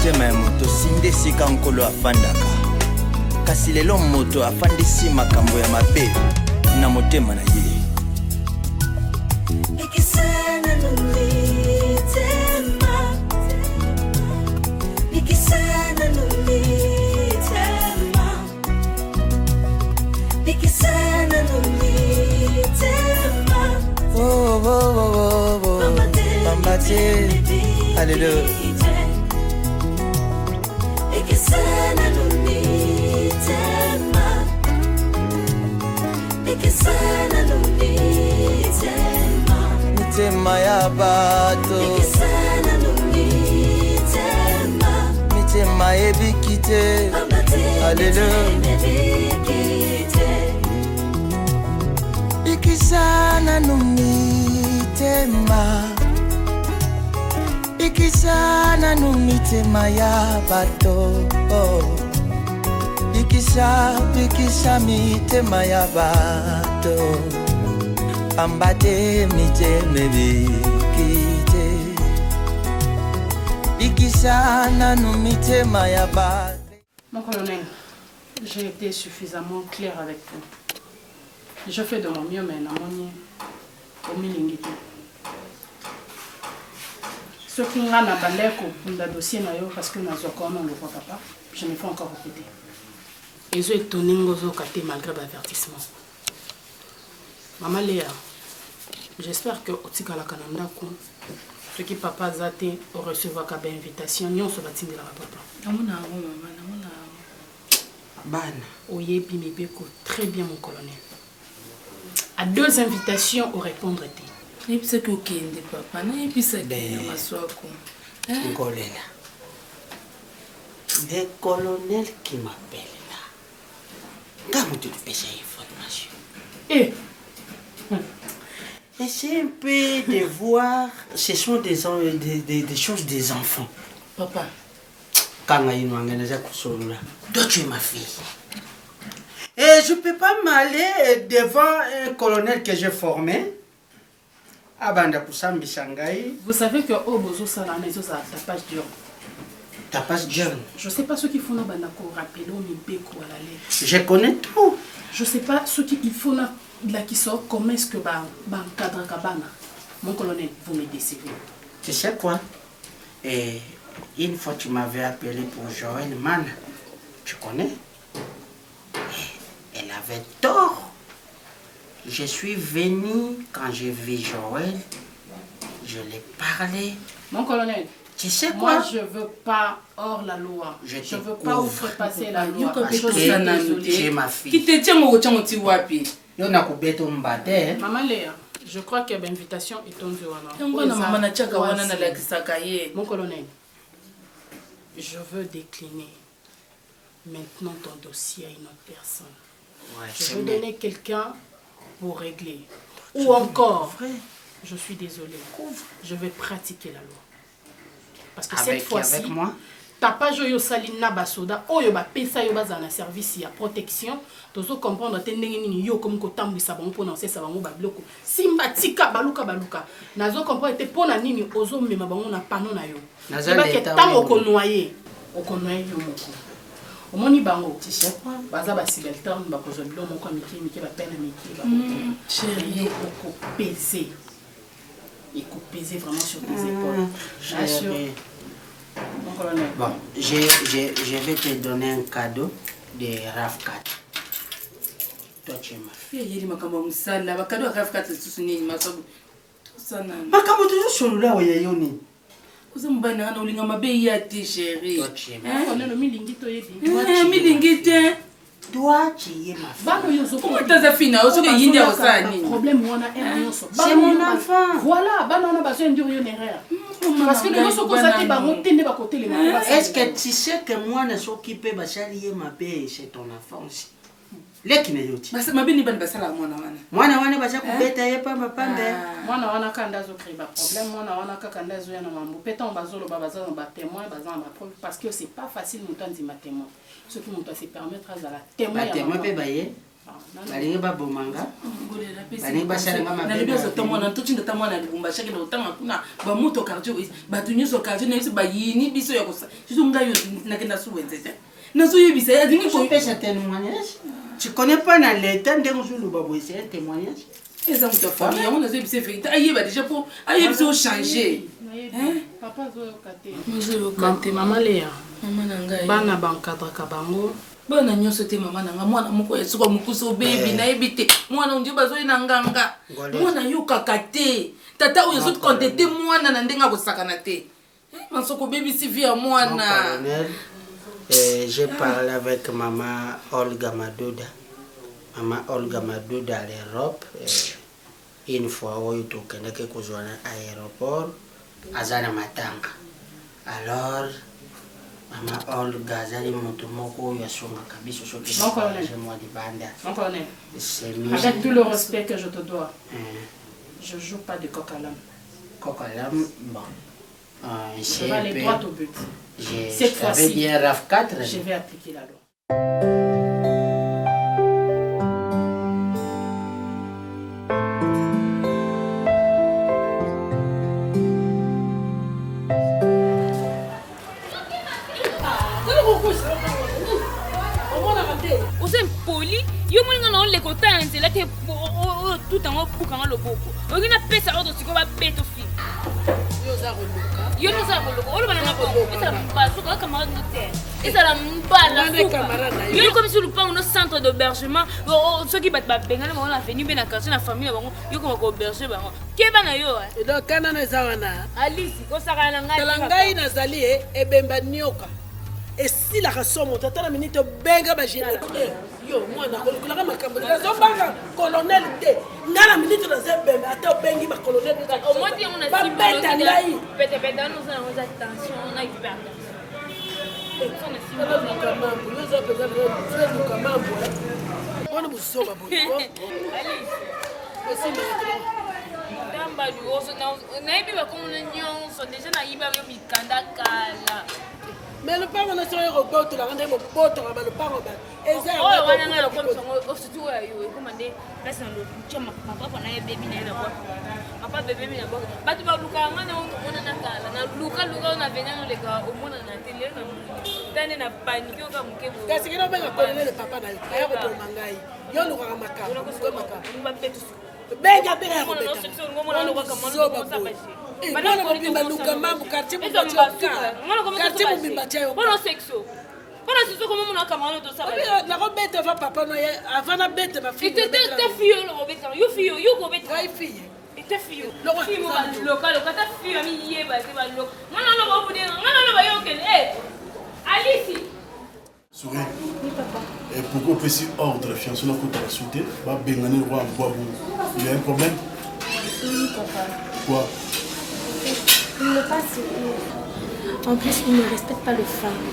Motema ya moto sinde esika Nkolo afandaka, kasi lelo moto afandisi makambo ya mabe na motema na ye. Oh, oh, oh, oh, oh. Pamba te. Alléluia. Mitema ya bato mitema ebiki te. Alléluia. Bikisa nanu mitema, bikisa nanu mitema ya bato. Oh. Bikisa, bikisa mitema ya bato, pamba te mitema ebiki te. Bikisa nanu mitema ya bato. Mon colonel, j'ai été suffisamment clair avec vous. Je fais de mon mieux, mais namoni omilingi te. Soki nga na bandaki kobunda dossier na yo parce que nazwaka wana lokwa papa, je me fais encore répéter. Ezo étonner nga ozoyoka te malgré ba avertissement. Mama Lea, j'espère que otikalaka na ndako soki papa aza te orecevaka ba invitation nyonso batindelaka papa. Namona yango mama, namona yango. Bana. Oyebi mibeko très bien mon colonel. À deux invitations orépondre te. Nayebisaki okende papa, nayebisaki na maswako. Ngolela. Le colonel qui m'appelle là. Nga moto topesa information. Eh. Essayez un peu de voir, ce sont des choses des enfants. Papa. Kanga ino anga naza kosolola. Toi tu es ma fille. Et je peux pas m'aller devant un colonel que j'ai formé. Abanda kusambisa ngai. Vous savez que oyo bozosala wana ezozala tapage d'urne. Tapage d'urne. Je sais pas ce qu'il faut na banda ko rappeler au mibeko à la lettre. Je connais tout. Je sais pas ce qu'il faut na lakisa comment est-ce que ba ba encadraka bana. Mon colonel, vous me décevez. Tu sais quoi? Et une fois tu m'avais appelé pour Joël Mana, tu connais? Elle avait tort. Je suis venu quand j'ai vu Joël, je l'ai parlé. Mon colonel, tu sais moi, quoi? je veux pas hors la loi. Je Je te veux pas couvre. outrepasser la loi. Yoka Parce pe que toza nanu te. tu es ma fille. Kite tiango kotiango ti wapi? Yo nakobeta mbate. Maman Léa, je crois que l'invitation est tombée wana. Yango na mama natiaka wana nalakisaka ye. Mon colonel, je veux décliner maintenant ton dossier à une autre personne. Ouais, je c'est veux mieux. donner quelqu'un pour régler. Ou encore, je suis désolée, je vais pratiquer la loi. Parce que Avec cette fois-ci, avec moi? tapage oyo osali na basoda oyo bapesa yo bazala na service ya protection, tozo comprendre te ndenge nini yo okomi kotambwisa bango mpona osesa bango babiloko simba tika baluka baluka. Nazo comprendre te mpona nini ozomema bango na pano na yo. Naza Yebake leta ntango oyo. okonoye, okonoye yo moko. Omoni bango, Tu sais quoi? baza ba subalterne, bakozwa biloko moko ya mike mike, bapene ya mike, bakokende. Chérie. Yo okopese, ekopese vraiment sur tes épaules. Chérie. Mon colonel. Bon, je vais te donner un cadeau de RAV4. Toi, tu es ma fille. Eyeli makambo ya mosala, bakado ya RAV4 lisusu nini masobo? Tosana. Makambo tozosolola oyo yo nini? Oza mobali na nga na olinga mabe ya te, chérie. Toi, tu es ma Hein? fille. Colonel, omilingi toyebi. Eh, milingi te. Toi, tu es ma fille. Bana oyo ozokoka- Comment taza fille na yo soki eyindi ya kosala nini? Problème wana heure nyonso. C'est Bana mon oyo ba- enfant. Voilà, bana wana bazo induire yo na erreur. Parce que lelo soki oza te bango te nde bakotelema po basala Est-ce que tu sais que moi, ne s'occupe basali ye mabe, c'est ton enfant aussi. Leki na yo ti. Mabe nini bana basalaka mwana wana? Mwana wana baza kobeta ye pamba pamba. Mwana wana kaka nde azocrée ba problème, mwana wana kaka nde azoya na mambo. Mpe ntango bazoloba baza na ba témoin, baza na ba preuve, parce que c'est pas facile moto andima témoin. Soki moto ase permettre azala témoin Ba ya témoin makambo. mpe baye. Balingi baboma nga, balingi basala nga mabe. Nalobi azo ta mwana totinda ta mwana Lubumbashi akende kotanga kuna bamoto quartier bato nyonso quartier na biso bayini biso ya kosa biso ngai oyo nakenda su wenze te nazoyebisa ye alingi kopesa témoignage. Tu connais pas na l'état ndenge ozoloba boye, c'est un témoignage. Eza moto ya famille yango nazoyebisa vérité ayeba déjà mpo ayebisa ochange. Papa azoyoka te, ozoyoka te. Mama Lea, mama na ngai, bana bankadraka bango. Bana nyonso te, mama na nga. Mwana moko ya suka mokusa obebi eh. Nayebi te mwana ondio bazoyi na nganga. Mwana ayokaka te. Tata oyo azokonte te mwana na ndenge akosakana te. Eh, masoko obebisi vie ya mwana. Eh, j'ai parlé avec maman Olga Maduda. Maman Olga Maduda à l'Europe. Eh, une fois oyo tokendaki kozwa na aéroport, aza na matanga. Alors, mama Olga azali moto moko oyo asungaka biso soki mwa libanda. Mon colonel, avec tout le respect que je te dois, je joue pas de coq à l'âne. Coq à l'âne, bon. Euh, je vais aller droit au but. Cette fois-ci, bien RAV4. Je vais appliquer la loi. Oza impoli yo. Moni nga na oleka otala na nzela te, oyo tuta yango bukanga loboko. Oyoki napesa ordre sikoyo babeto fi. Yo nde oza koloka, oloba nanga bongo. Ezala mbasuka oyo camarade no te, ezala mbala suka. Yo okomisi lupango no centre d'hébergement. Soki bato babengani bango na avenue mpe na quartier na famille na bango, yo koma kohéberge bango. Keba na yo. Donc kana na eza wana. Alisi kosakana na ngai. Tala ngai nazali e ebemba nioka esilaka somo. Tata na minute obenga bagene yo mwana kolukulaka makambo. Nazobanga colonel te. Ngai na minute naza ebembe, ata obengi bacolonel babeta ngai. Petepete wana oza nango eza tension na hypertension. Luka mambo, yo oza mpenza luka mambo wana bozoba boye. Tamba nayebi bakomona nyonso deja, nayiba yo mikanda kala. Mais lopango nyonso oyo kobotolaka nde bobotolaka balopango bato eza. Oyo wana ngai lokomisango surtout oyo yo ekoma nde place na lokutia mapapa na ye bebi na ye na bwaka papa bebebi na bwaka. Bato balukaka ngai na oyo tomonana kala na luka luka oyo na venia noleka omonana te. Lelo na moni ta nde na panike oka moke. Kasi kende obenga colonel papa na yo aya koboma ngai. Yo olukaka makambo, makambo benga benga ya kobeta mwana mobimba. Luka mambo quartier mobimba tia yo. Nakobeta va papa no ye avant nabeta. Bafille fille. Ete fiyo fiyo baloka loka ta fiyo amiyeba te baloka nga naloba obudenga nga naloba yo okende e Alisi. Souris. Oui, papa. Et pourquoi opesi ordre fiancé nakota basu te babengani roi mbwa bongo? Il y a un problème? Oui, papa. Quoi? Il n'est pas sérieux. En plus, il ne respecte pas les femmes.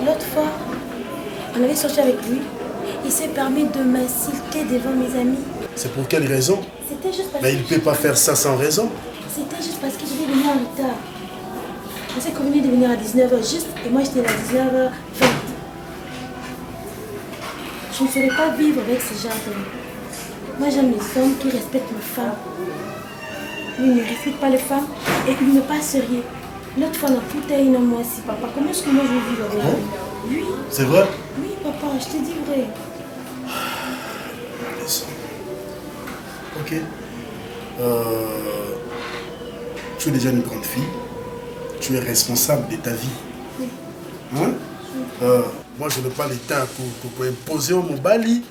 L'autre fois, on avait sorti avec lui. Il s'est permis de m'insulter devant mes amis. C'est pour quelle raison? C'était juste parce Mais il ne peut pas faire ça sans raison. C'était juste parce que je vais venir en retard. On s'est convenu de venir à 19h juste et moi j'étais là à 19h20. Je ne saurais pas vivre avec ce genre d'homme. Moi j'aime les hommes qui respectent les femmes. Lui il ne respecte pas les femmes et il n'est pas sérieux. L'autre fois, on a foutu une homme aussi, papa. Comment est-ce que moi je vais vivre avec lui? Oui. C'est vrai? Oui, papa, je te dis vrai. Ok. Tu es déjà une grande fille. Tu es responsable de ta vie. Oui. Hein? Moi, je n'ai pas le temps pour imposer au mobali.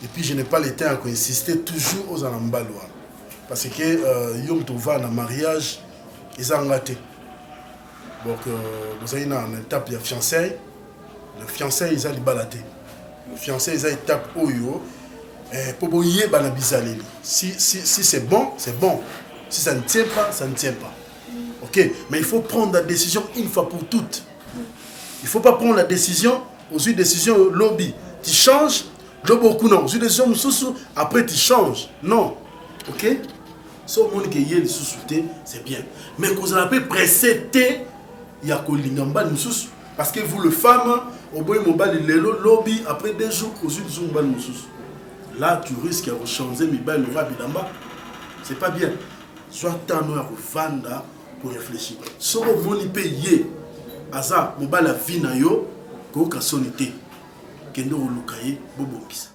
Et puis, je n'ai pas le temps pour insister toujours aux alambalois. Parce que yo va dans mariage, ils ont raté. Donc, vous avez une étape de fiançailles. Le fiançailles, ils ont balaté. Le fiançailles, ils ont étape oyo. Pour boyer bana bizaleli. Si, si, si c'est bon, c'est bon. Si ça ne tient pas, ça ne tient pas. Ok, mais il faut prendre la décision une fois pour toutes. Il ne faut pas prendre la décision, aux une décision lobi. Tu changes, lobo non. Aux une décision mosusu, après tu changes. Non. Ok? So monde qui est sous c'est bien. Mais qu'on a pressé il y a kolinga mobali mosusu. Parce que vous le femme, au bout mobali lelo lobi après 2 jours aux une mobali mosusu. Là tu risques ya kochanger mibali lokola bilamba. C'est pas bien. Zwa temps no ya kovanda ko réfléchir. Soki omoni mpe ye aza mobali ya vie na yo, koyoka soni te. Kende koluka ye bobongisa.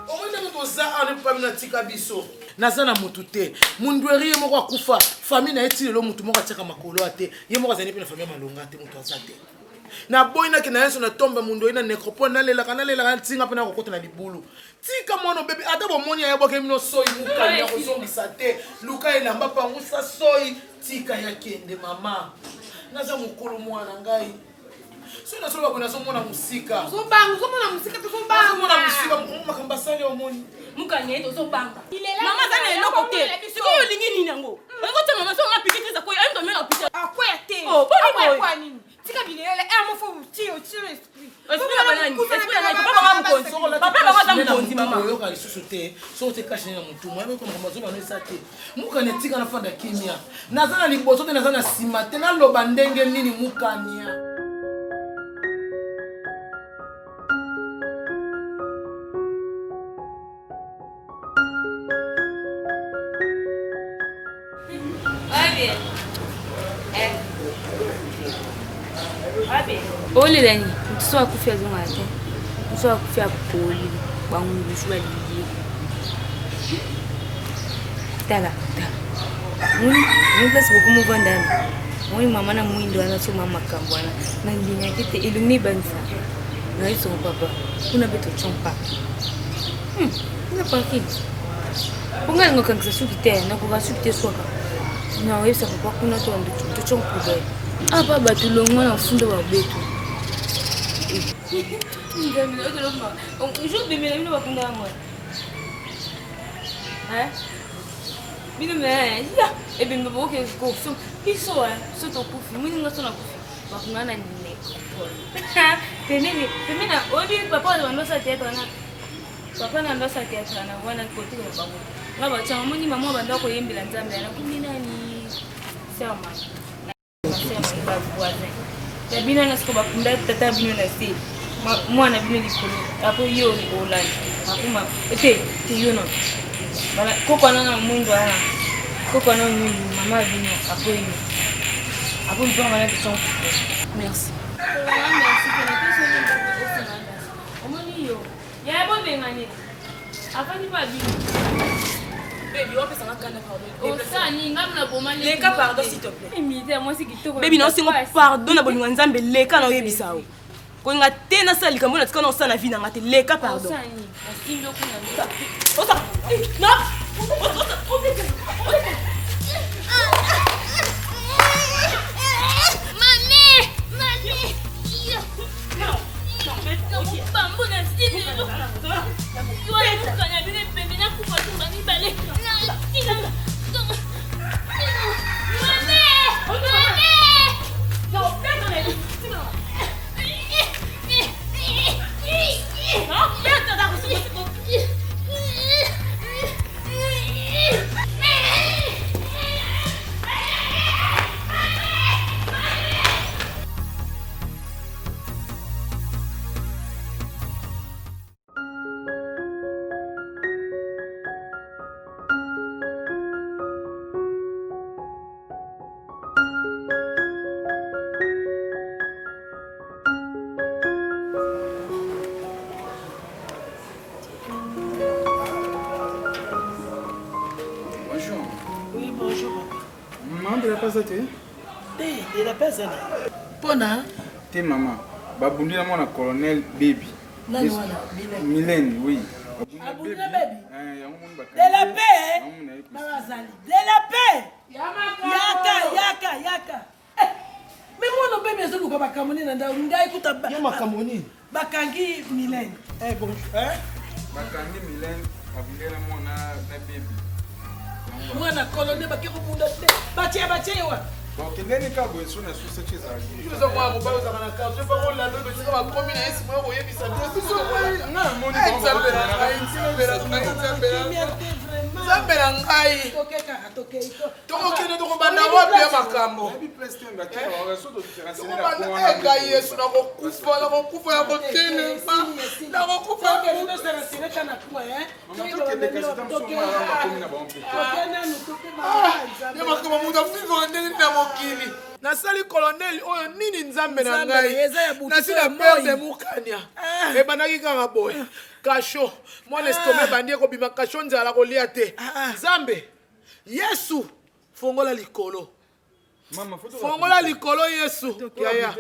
Omoni ndenge toza awa pami natika biso naza na motu te mundueri ye moko akufa famille na ye ti lelo motu moko atiaka makolo a te ye moko azali mpe na famille ya malonga te motu aza te naboyi nakenda yesu na tombe mundu oyi na necropole nalelaka nalelaka ntinga mpe nakokota na libulu tika mwana obebi ata bomoni ayebwaki bino soi mokani ya kozongisa te luka elamba pangusa soi tika ya kende mama naza mokolo mwana ngai soki nasoloba boye nazomona mosika ozobanga ozomona mosika tozobanga mosika makambo asali omoni mokani ye tozobanga mama aza na eloko te sikoyo olingi nini yango olingi otia mama soki nga piki te eza koya ayo tomela hôpital akwea te oh, akwea kwa nini tika bilelele eh mo fo ti o ti esprit esprit ya banani esprit ya nani papa banga mokonzi papa banga aza mokonzi mama oyoka lisusu te soki otie kashe na motu moya moko makambo azoba no eza te mukania tika nafanda kimia naza na liboso te naza na nsima te naloba ndenge nini mukania Olela nini? Moto so akufi azongaka te. Moto so akufi apoli bangusu balingi ye. Tala, tala. Moni, moni place bokomi ovanda wana. Moni mama na mwindo wana so mama makambo wana. Nalingaki te elongi ebangisa. Nayebi papa. Kuna mpe totshompa. Hmm, na parking. Po ngai nalinga kokangisa suki te, nakoka suki te swaka. Na oyebisa papa kuna to totyo poubelle. Ah pa bato longwa na funda babeto. Nzambe okoloma. Jour bemela bino bakunda yango. Hein? Bino me ya ebembe boke ko biso so tokufi moni nga so nakufi bakunda na necropole pembeni pembeni na oyebi papa oyo bando osala théâtre wana papa na bando osala théâtre wana wana kote na bango nga batyanga omoni mama bando akoyembela nzambe wana komi nani serma bavoisin ya bino wana siko bakunda tata bino na se mwana bino likolo apo yo olandi akoma te te yo na koko wana na mwindo wana koko wana mwindu mama bino apo yo apo mponga wana question merci omoni yo yaya bobengani afandi mpo abino Baby, wapesanga kanda pardon. Osani nga mna boma leka pardon s'il te plaît. Militaire mwasi kitoko. Baby na osengo pardon na bolingo ya Nzambe leka na oyebisa yo. Kolinga te nasala likambo na tika na osala na vie na nga te leka pardon. Osani osimbi okuna. Osa. Non. Mami! Mami! Bonjour. Oui, bonjour papa. Maman de la paix aza te? Te, de la paix aza na ye. Mpona? Te mama, babundi na mwana colonel Baby. Nani wana? Milene. Milene, oui. Abundi na Baby? Eh, yango moni bakangi. De la paix? Yango moni aye kosi. Bazali. De la paix? Yaka, yaka, yaka. Eh, mais mwana Baby azoluka makambo nini na ndako? Ngai kuta ba. Yo makambo nini? Bakangi Milene. Eh, bon, eh? Bakangi Milene, abundi na mwana na Baby. Mwana colonel bake kobunda te. Batie batie ye wapi? Bakendeni kaka boye so na susa ti ezalaki. Yo oza mwana mobali ozalaka na quartier mpo olanda oyo esika bakomi na ye nsima ya koyebisa biso. Nga namoni Eh, Nzambe na ngai, Nzambe na ngai, Nzambe na ngai. Nzambe na ngai. Tokokende tokobanda wapi ya makambo? Tokobanda eh, ngai Yesu nakokufa, nakokufa ya kotelema. Nakokufa ya makambo moto afivaka ndenge nini na mokili nasali colonel oyo nini nzambe na Nzambe, ngai eza ya butu nasi to ya na perte moi. mokania ebandaki kaka boye kasho mwana estoma ebandi ekobima kasho nzala kolia te nzambe yesu fongola likolo fongola likolo yesu yaya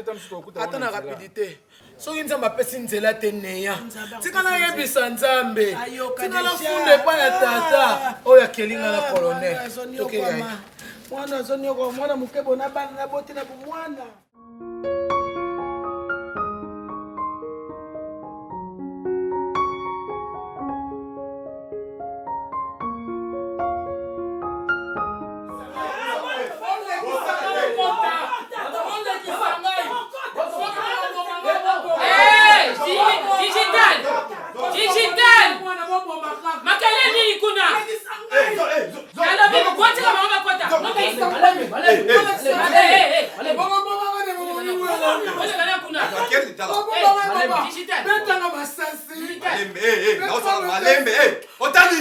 ata na rapidité soki nzambe apesi nzela te neya tika nayebisa nzambe tika nafunda epai ya tata oyo akeli nga na colonel toke yaya Mwana azonioka mwana moke bona bana na boti na bomwana. Hey, digital! Digital! Makele nini kuna? Nalobi botika bango bakota. Olekana kuna. Digital. Betanga masasi. Malembe, otali.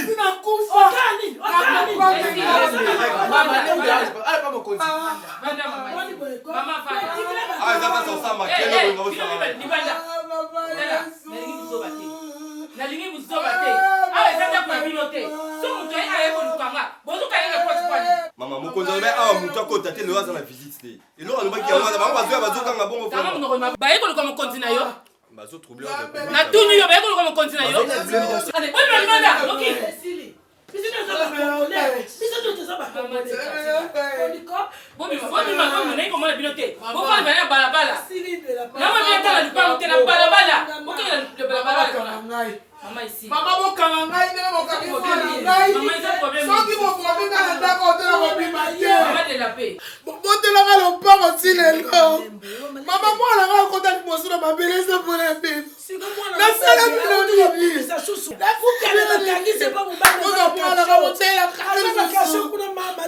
Nalingi buzoba te. Awa eza ndako na bino te. So moto aye aye koluka nga. Bozoka ye na koti kwani. Mama mokonzi alobi awa moto akota te lelo aza na visite te eloko alobaki yango wana bango bazoya bazokanga bongo Kanga monoko na baye koluka mokonzi na yo. bazotrouble Natuni yo baye koluka mokonzi na yo. Ale, boni libanda, noki. Biso toza ba Congolais. Biso toza ba Congolais. Bobima, bobima, bobima, nayi komona bino te. Bofanda bana na balabala. Namoni bino ata na lupango te na balabala. Bokende na balabala kuna. Mama ici. Mama bokanga ngai ndenge bokangi mwana ngai Mama, eza problème. soki bobomi nga na ndako otela kobima te Mama de la paix. botelanga lopango ti lelo mama mwana ngai akota liboso na mabele eza mpona bino nasala bino nini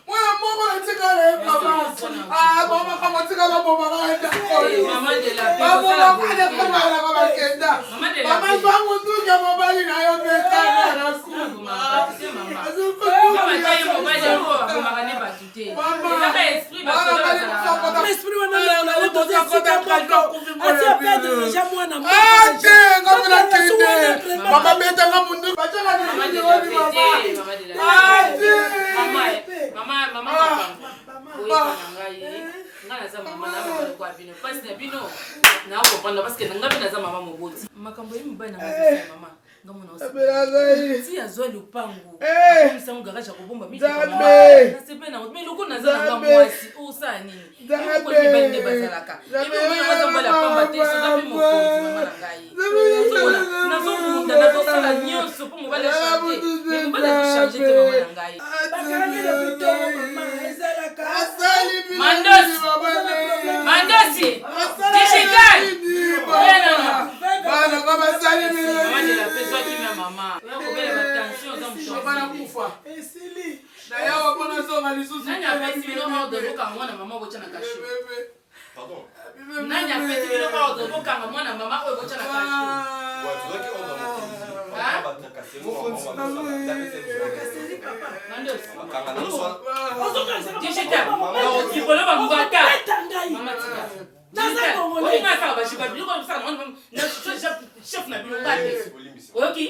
mwana moko natikala ye mama mama kamotika babomaka babomaka nekomalaka bakenda mama zwangu nduka mobali na yo betanga na Esprit wana na na toza esika moko. Atia perdre déjà mwana moko. te ngambi nakende mama betanga mundu batiaka Mama, mama, mama, nga naza mama na mama lokola bino mpasi na bino nakoprendre parce que nga mpe naza mama moboti makambo ye mobali na nga azosala mama nga mona ti azwa lupango akomisango garage ya kobomba nasepeli nango me loko naza nanga mwasi osala nini mibali nde bazalaka aza mobali ya pamba te soza mpe mokonzi mama na ngai nazobunda nazosala nyonso mpo mobali achange me mobali azochange te mama na ngai Mandosi Mandosi Digital Nani apesi bino ordre bokanga mwana mama botya na kasho? Nani apesi bino ordre bokanga mwana mama oyo botya na kasho? Digital likolo bambata mama tika olinga asala bashiba biloko osala chef na bino nga te oyoki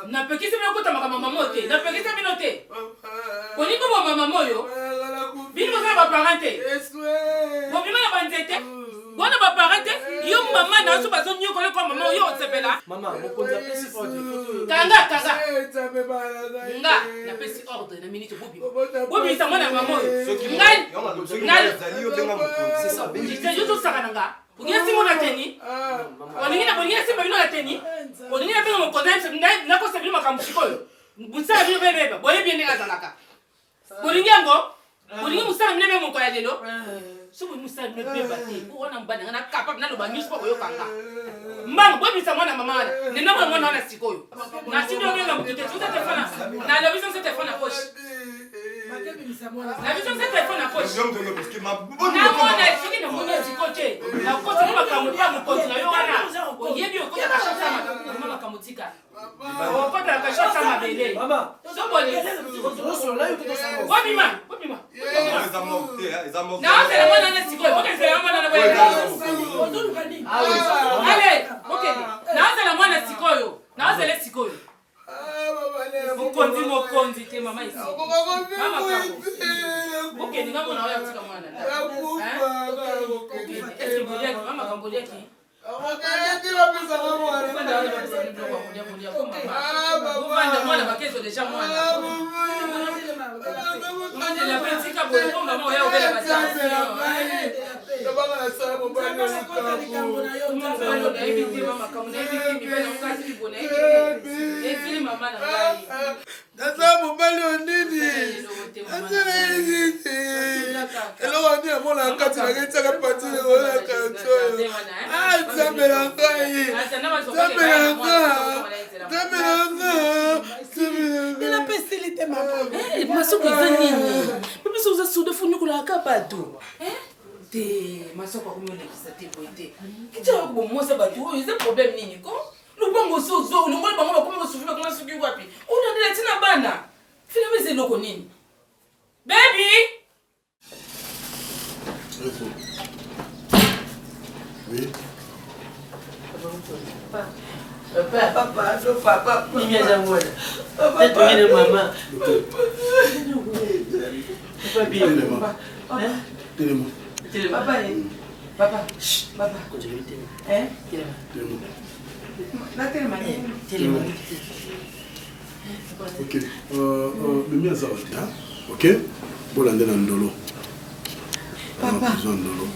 napekisi bino kota makambo mama oyo te napekisi bino te olingi koboma mama oyo bino bozala baparent te bobima na banzete wana baparent te yo mama na yo so bazonyokola kwa mama oyo osepela kanga kanga nga napesi ordre na minute bobima bobimisa mwana mama oyo ngai yo tosaka na nga olingi nasimba na teni olingi olingi nasimba bino na teni olingi nabenga mokonzi nakosa bino makambo sikoyo busala bino bebeba boyebi ye ndenge azalaka. Bolingi yango? Bolingi mosala bino ebe moko ya lelo? Soki bolingi mosala bino ebeba te, po wana mobali na nga na capable naloba nyonso mpo boyoka nga. Mbango bobimisa mwana mama wana. Nenda mwana mwana wana sikoyo. Natindi obenga motu te. Soki telefone nalobi soki telefone na poche. Nabi soki telefone na poche. Namona soki namoni yo sikoyo te. Nakosaka makambo epa mokonzi na yo wana. Oyebi okota kasha sama makambo tika. Okota kasha sama mabele. Sobole. Bobima, bobima. Naozela mwana na sikoyo. Bokezela mwana na boye. Ale, bokende. Naozela mwana sikoyo. Naozela sikoyo. Mokonzi mokonzi te mama esi. Mama kango. Bokende nga mona oyo atika mwana. Est-ce que boliaki mama kango boliaki? Ovanda mwana bakezo deja mwana. Mandela pe tika boye po mama oya obela ba Naza mobali oyo nini nasala ye nini eloko nini amonaka kati na ngai tiaka pati likolo na kati oyo a nzambe na ngai nzambe na nga nzambe na nga nzambe na nga Nalapesili te mama. Masoko eza nini? Mpe biso oza soda fo nyokolaka bato. Te masoko akomi olekisa te boye te. Kitya bomosa bato oyo eza problème nini ko? Lupango osi ozwa olongoli bango bakomi kosufi bakoma soki wapi olandela ntina bana finalement eza eloko nini baby Oui. Papa, papa, so papa. Mimi aza mwana. Papa, na mama. Papa bien. Telema. Telema. Telema. Papa, eh. Papa. Papa. Eh? Telema. Natelema. Telema. Ok. Euh, euh, Mimi aza wapi, hein? Ok? Bolande na ndolo. Papa. Besoin ndolo.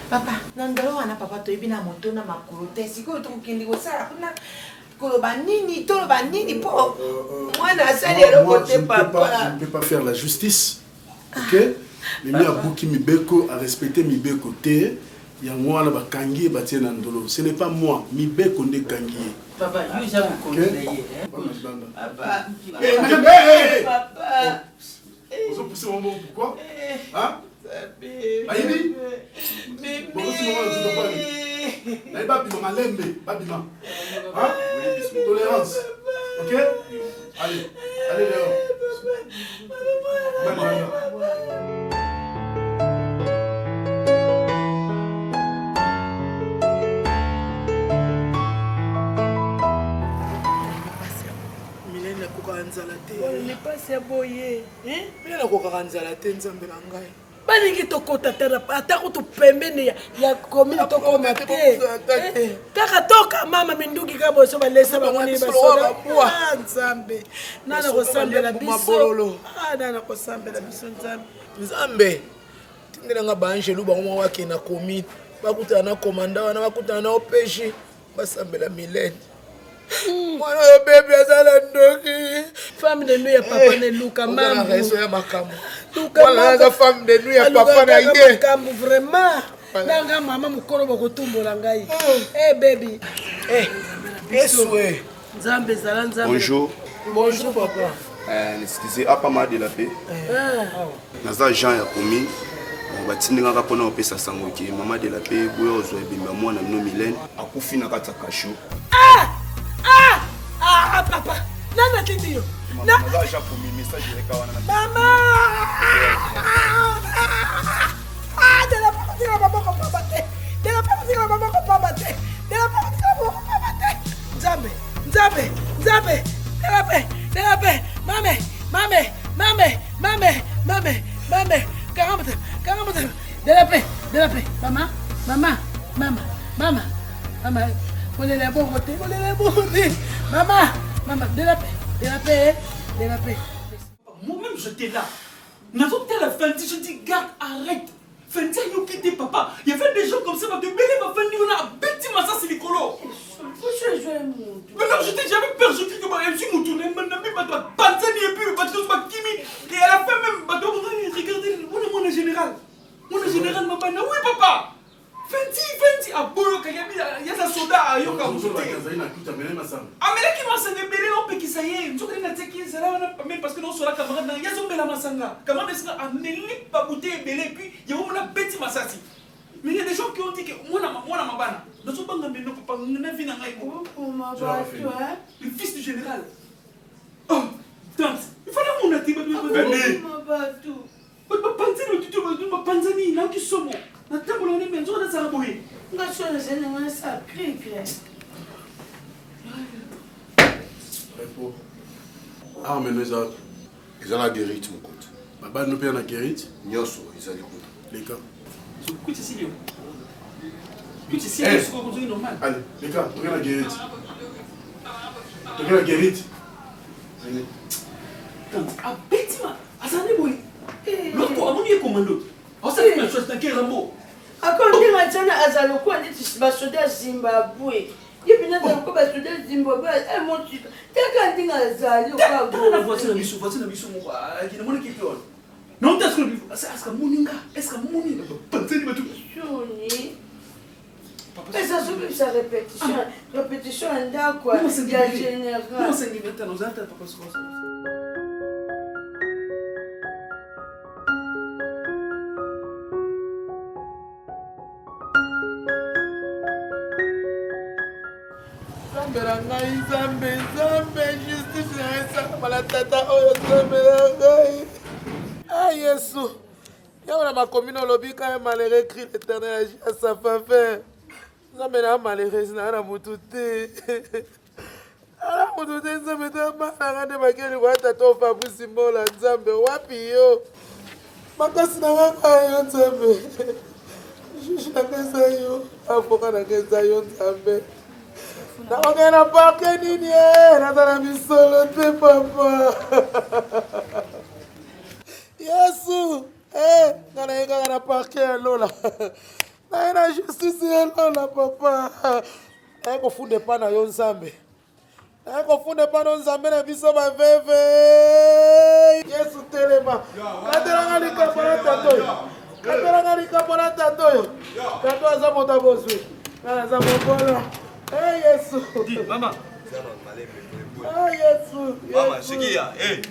Papa, na ndolo wana papa toyebi na moto na makolo te. Sikoyo tokokende kosala kuna koloba nini toloba nini mpo mwana asali eloko te papa. Je ne peux pas faire la justice. Ok? Mimi abuki mibeko, a respecter mibeko te. Yango wana bakangi ye batie na ndolo. Ce n'est pas moi, mibeko nde ekangi ye. Papa, yo eza mokonzi na ye. Papa. Eh, madame, hey, hey, hey. Ozo pousser mon bon pourquoi? Hein? Bayibi? Bokosi mama na nzoto kwani? Naye babima malembe, babima. Hein? Tolérance. Ok? Allez, allez dehors. Bye, Milene nakokaka nzala te. Lipasi ya boye. Milene nakokaka nzala te nzambe na ngai. Balingi tokota ata kutu pembeni ya commune tokoma te. Kaka toka mama minduki kaka boso balesa bango nini basoda. Ah, Nzambe. Nana kosambela biso. Ah, nana kosambela biso Nzambe. Nzambe tindela nga baangelu bango moko bakende na commune bakutana na komanda wana bakutana na opg basambela milene mwana oyo bebi aza na ndoki femme de nuit ya papa na eluka mambo ya makambo mwana aza femme de nuit ya papa na ye makambo vraiment nanga mama mokolo bakotumbola ngai eh baby eh eswe nzambe ezala nzambe bonjour bonjour papa euh, excusez apa ma de la paix naza jean ya commune batindi ngaka mpona kopesa sango ke mama de la paix boya ozwa ebembe ya mwana bino milene akufi na kati ya kasho ah! ah! ah, papa nani atindi yo mama de la paix kotikala maboko pamba te de la paix kotikala maboko pamba te de la paix kotikala maboko pamba te nzambe nzambe nzambe de la paix de la paix mame mame mame mame mame mame kanga motema kanga motema de la paix de la paix mama mama mama mama mama kolela ya bongo te kolela ya bongo te mama mama de la paix de la paix de la paix. Moi-même j'étais là. Nazotala Fendi, je dis garde, arrête. Fendi ayoki te papa. Il y avait des gens comme ça, bato ebele bafandi wana abeti masasi likolo. Mais non, j'étais j'avais peur, je crie que bah, ezwi mutu na na mi bato bapanzani et puis bato nyonso bakimi et à la fin même bato papa Fendi fendi aboyoka yabi yaza soda ayoka moto te. Azali na kuta amele masanga. Amelaki masanga ebele opekisa ye nzoka nde natiaki ye zala wana pembeni parce que naosola camarade na ye azomela masanga camarade esinga ameli babute ebele epuis yango mona abeti masasi mais il y a des gens qui ont dit que mwana mwana mabana nazobanga meno papa na vie na ngai le fils du général oh tante il fallait mona te bato Bato bapanzani batuti bato bapanzani nayoki somo natambola wana me nzoka nazala boye nga so nazali na nga sa cricre Repo. Arme no eza wapi? Eza na guérite mokonzi. Babali no mpe na guérite? Nyonso ezali kuna. Leka. Kuti silio. Kuti silio sikoyo kozongi normal. Allez, leka, toke na guérite. Toke na guérite. Tante, abeti ma aza nde boye loko amoni ye komando aosali na chose nake rambo ako ndenge atiana aza lokola ndeti basoda ya zimbabwe ye mpena aza lokola basoda ya zimbabwe emotika taka ndenge azali tala na voiture na biso voiture na biso moko namonaki mpe wana naota eske amoni nga eske amoni bapanzani bato soni eza zobebisa répétition répétition ya ndako ya général nzambe na ngai nzambe nzambe justice na ngai esalama na tata oyo nzambe na ngai a yesu Yango na makomi na olobi quand un malheureux crie l'éternel agit à sa faveur. Nzambe na malheureuse na na mutu te. Ala mutu te nzambe te bana nga nde bakeli kwa tata o Fabrice Mbola nzambe wapi yo? Makasi na nga kaka yo nzambe. Juge na nga eza yo, avocat na nga eza yo nzambe. Nakokende na parke nini eh, naza na misolo te papa. Yesu eh, nga naye kaka na parke ya lola naye na justice ya lola papa naye kofunda epa na yo nzambe naye kofunda epa na nzambe na biso baveve yesu telema katelanga likambo na tata oyo katelanga likambo na tata oyo tata aza moto ya bozwi nga naza mobola e yesu mama Ah, Yesu. Mama, sikia. Eh, eh.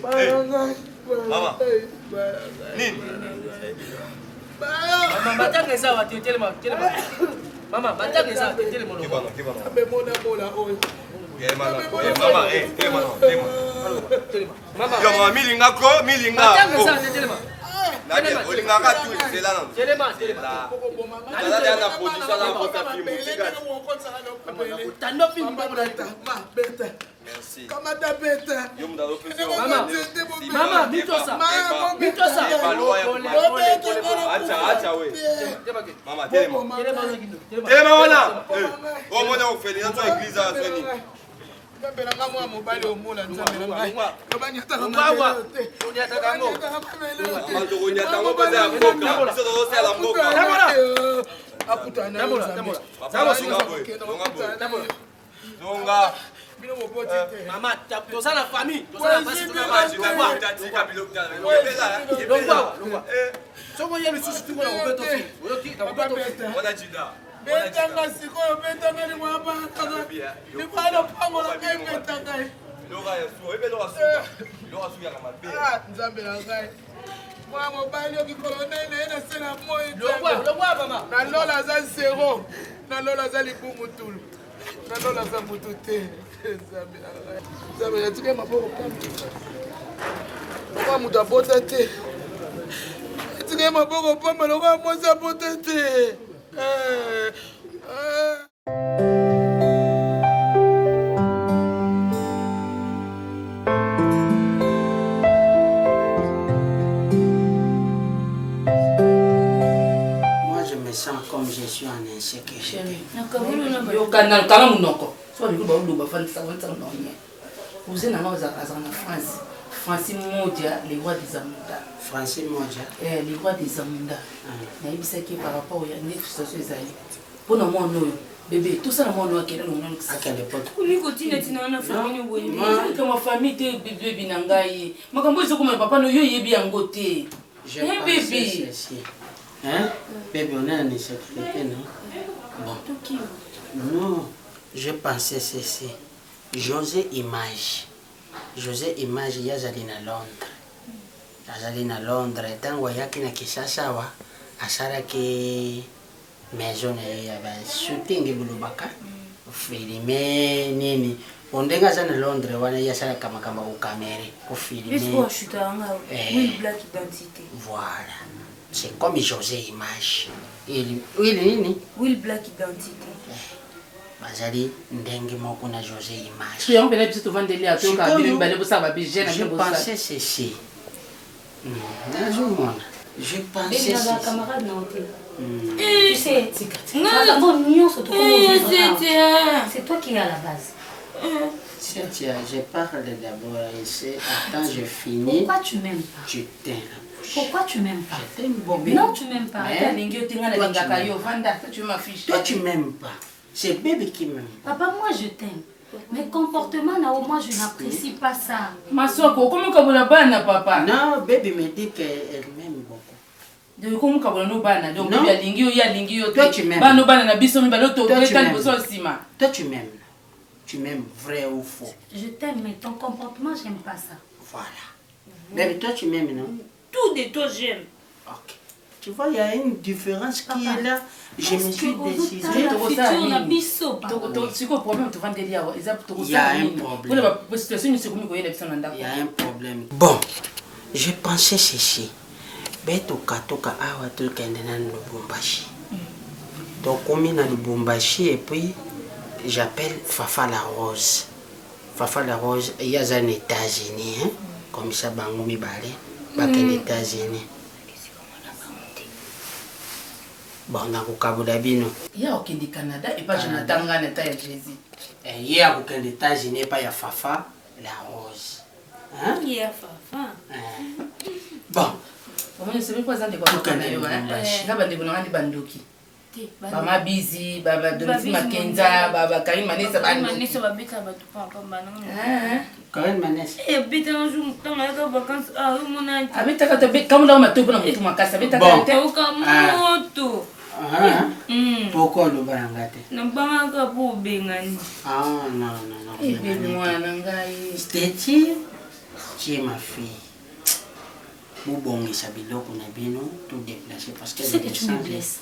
Mama. Nini? Mama, matanga eza wa te telema, telema. Mama, matanga eza te telema. Kibana, kibana. Abe mona mola oyo. Mama, eh, telema, telema. Telema. Mama. Yo, mama, milinga ko, milinga. Matanga eza te telema. Nadia, olingaka tu nzela nanu. Telema, telema. Naza deya na production na kota film tika. Tando film bongo na Ma, beta. Merci. Kamata beta. Yo mutu azopesa yo. Mama, mama, mitosa. Mitosa. Acha, acha we. Mama, telema. Telema wana. Eh, omona ofeli na to église awa soni. Nzambe na nga mwa mobali omona nzambe na ngai tobanyataka tokonyata yango mpenza ya mboka biso tozosala mboka zonga bino boboti te mama toza na famille toza na basi soki oye lisusu tiko na kobeto fi oyoki na kobeto fi wana jida betanga sikoyo betanga limwa batanga limwa lopango na ngai beta ngai nzambe na ngai mwana mobali oki kolonel na ye na se na moi na lola aza zero na lola aza libumu tulu na lola aza motu te nzambe na ngai nzambe natika maboko pamba lokola moto abota te natika ye maboko pamba lokola mwasi abota te eh, eh. Moi, je me sens comme je suis en insécurité. Yokana kanga monoko so balingi baoloba fandisa fandisa monoko nye cousin na nga azalaka na france franci modia le roi des amunda franci modia eh, le roi des amunda ah. nayebisaki par rapport ya nde situation ezali mpo na mwana oyo bebe tosala mwana oyo akende longonakende poto kotina tina wana famille boyelikama famille te bebi na ngai makambo ezokoma papa no yo oyebi yango te eh, bebe Hein? Bébé, on est en insécurité, non Bon. Non, je pensais ceci. José Image. José Image, ye azali na Londres. Azali na Londres. Ntango ayaki na Kinshasa awa, asalaki maison na ye ya ba shooting bolobaka filme nini po ndenge aza na londres wana ye asalaka makambo ya kokamere kofilme eh. voilà c'est comme josé image ili nini will black identité eh, bazali ndenge moko na josé image yango mpena biso tovandeli ya toyoka bino mibale bosala babije na bino je pensais ceci nazomona je pensais camarade na yo te tu sais makambo nyonso c'est toi qui est à la base Cynthia, je parle d'abord ici. Attends, je finis. Pourquoi tu m'aimes pas Tu t'aimes la bouche. Pourquoi tu m'aimes pas Je t'aime bon, mais... Non, tu m'aimes pas. Mais... Toi, tu m'aimes pas. C'est bébé qui m'aime. Papa, moi, je t'aime. Mais comportement, Nao, moi, je n'apprécie pas ça. Masoko, comment kabola bana, papa Non, bébé me dit qu'elle m'aime beaucoup. Donc, comment kabola no bana Donc, bébé alingi yo, ye alingi yo. Toi, tu m'aimes. Bana bana na biso mibale to beta liboso nsima. Toi, tu m'aimes. Tu m'aimes vrai ou faux Je t'aime, mais ton comportement, j'aime pas ça. Voilà. Bébé, toi, tu m'aimes, non Tout de toi, j'aime. Ok. Tu vois, il y a une différence qui est là. Je me suis décidé. Il y a un problème. Il y a un problème. Bon, je pensais ceci. betokatoka awa tokende na lubumbashi tokomi na lubumbashi et puis j'appelle fafa la rose fafa la rose ye aza na états-unis hein? comme ça bango mibale bakende états-unis bon nakokabola bino ye akokende canada epa jonathan ngana eta ya jésus ye akokende états-unis epai ya fafa la rose ya fafa bon omoni osepeli mpo aza ndeko ya na yo nga bandeko na nga nde bandoki bama bizi badomisi makenza bakarine manesa bandoki babeta bato pamba Karine Manesa ebetaka jour ntango ayaka vacance omona abetaka te kamolaka matoi mpona motu makasi abetaka te oka moto pourquoi oloba na nga te nabangaka mpo obengani ebebi mwana na ngai steti tu es ma fille bobongisa biloko na bino to déplacer parce que tu sais que tu me blesses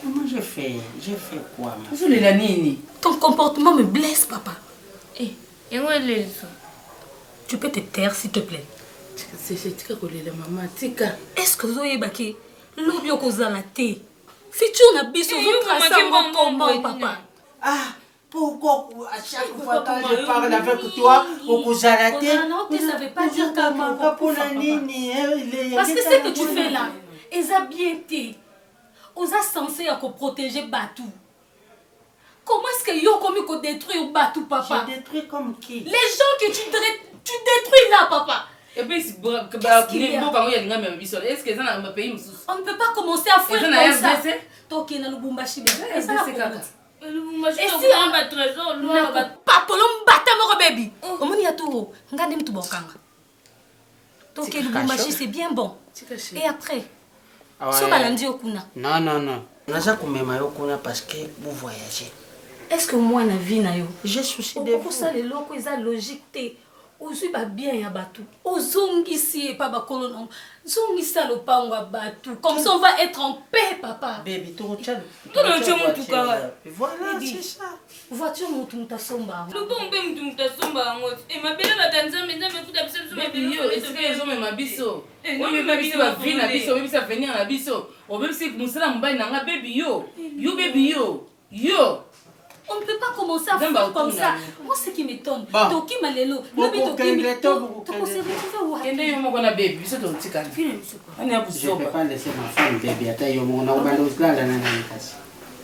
comment je fais je fais quoi ozolela nini ton comportement me blesse papa eh yango elelisa tu peux te taire s'il te plaît tika kolela mama tika est ce que ozoyebaki lobi okozala te futur na biso ozotrace yango comment papa ah pourquoi à chaque fois quand je parle avec toi okozala te ça veut pas dire mpona nini parce que ce que tu fais là eza bien te oza censé ya koprotéger bato comment est-ce que yo okomi kodétruire bato papa je détruis comme qui les gens que tu, tu détruis là papa Et puis, mboka yango yalinga mema biso est ce que eza na pays mosusu on ne peut pas commencer à fuir comme ça tokende na lubumbashi eza na papolo mbata moko bebi omoni ya turo nga nde mutu bokanga toke lubumbashi c'est bien bon et après so balandi yo kuna non non non naza komema yo kuna parce que bovoyage est ce que mwana vie na yo j'ai souci de okosala eloko eza logique te ozwi babien ya bato ozongisi epa bakolo nango zongisa lopango ya bato comme ça on va être en paix papa baby tokotya motuka voilà c'est ça voiture motu moto asomba yango lopango mpe motu moto asomba yango e mabele bata nzambe nzambe ekuta biso biso mabele esika ezomema biso obebisi bavie na biso obebisi avenir na biso obebisi mosala mobali na nga bebi yo yo bebi yo yo On ne peut pas commencer à faire comme ça. Moi, ce qui m'étonne, bon. Toki Malelo, Lobi Toki, Toko se retrouver où Kende yo moko na baby, biso totikali. Ani ya buzoba. Je peux pas laisser ma femme baby ata yo moko na obanda osilala na nani kasi.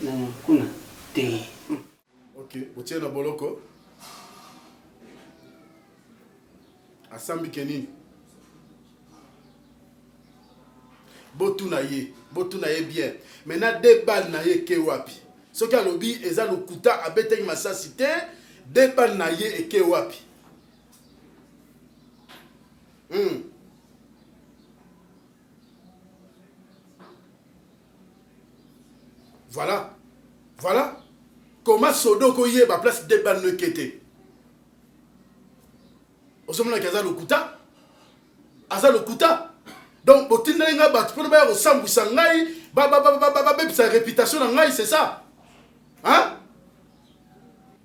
Na kuna te. Ok, botie na boloko. Asambi ke nini? Botuna ye, botuna ye bien. Maintenant deux balles na ye ke wapi? Soki alobi eza lokuta abetaki masasi te, deux balles na ye eke wapi? Hmm. Voilà. Voilà. Comment sodo koyeba place de balles no ekete? Ozomona ke aza lokuta? Aza lokuta? Donc botindeli ngai bato mpona baya kosambwisa ngai, babebisa réputation na ngai, c'est ça? Hein?